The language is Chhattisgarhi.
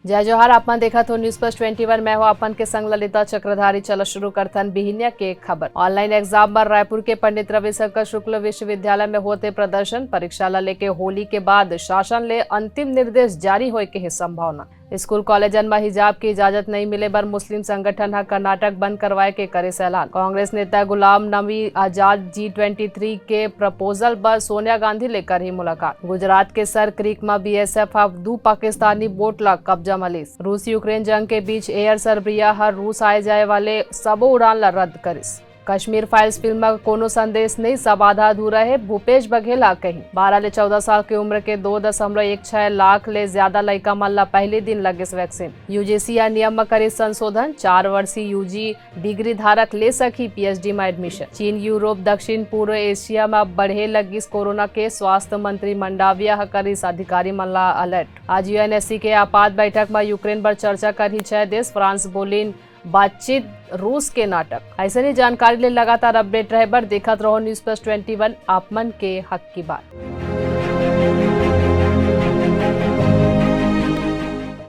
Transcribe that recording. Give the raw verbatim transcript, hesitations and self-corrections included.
जय जोहार, आप मन देखत हो News Plus twenty one, मैं हो आप मन के संग ललिता चक्रधारी। चलो शुरू करथन बिहिनिया के खबर। Online exam बर रायपुर के पंडित रविशंकर शुक्ल विश्वविद्यालय में होते प्रदर्शन, परीक्षा ला लेके होली के बाद शासन ले अंतिम निर्देश जारी होए के हे संभावना। स्कूल कॉलेजन म हिजाब के इजाजत नइ मिले बर मुस्लिम संगठन ह कर्नाटक बंद करवाए के करिस ऐलान। कांग्रेस नेता Ghulam Nabi Azad G twenty three के प्रपोजल बर सोनिया गांधी ले करही मुलाकात। गुजरात के सर क्रीक म बीएसएफ ह दू पाकिस्तानी बोट ला कब्जा म लिस। रूस यूक्रेन जंग के बीच एयर सर्बिया ह रूस आए जाए वाले सबो उड़ान ला रद्द करिस। कश्मीर फाइल्स फिल्म म कोनो संदेश नइ, सब आधा अधूरा हे, भूपेश बघेल ह कही। बारह ले चौदह साल के उम्र के दो दशमलव एक छह लाख ले ज्यादा लइका मन ला पहली दिन लगिस वैक्सीन। यूजीसी ह नियम म करिस संशोधन, चार वर्षीय यूजी डिग्री धारक ले सकही पीएचडी म एडमिशन। चीन, यूरोप, दक्षिण पूर्व एशिया म बढ़े लगिस कोरोना के, स्वास्थ्य मंत्री मंडाविया ह करिस अधिकारी मन ला अलर्ट। आज यूएनएससी के आपात बैठक म यूक्रेन बर चर्चा करही छह देश, फ्रांस बोलिन बातचीत रूस के नाटक। ऐसे ही जानकारी ले लगातार अपडेट रहे बर देखत रहो News Plus twenty one, आप मन के हक की बात।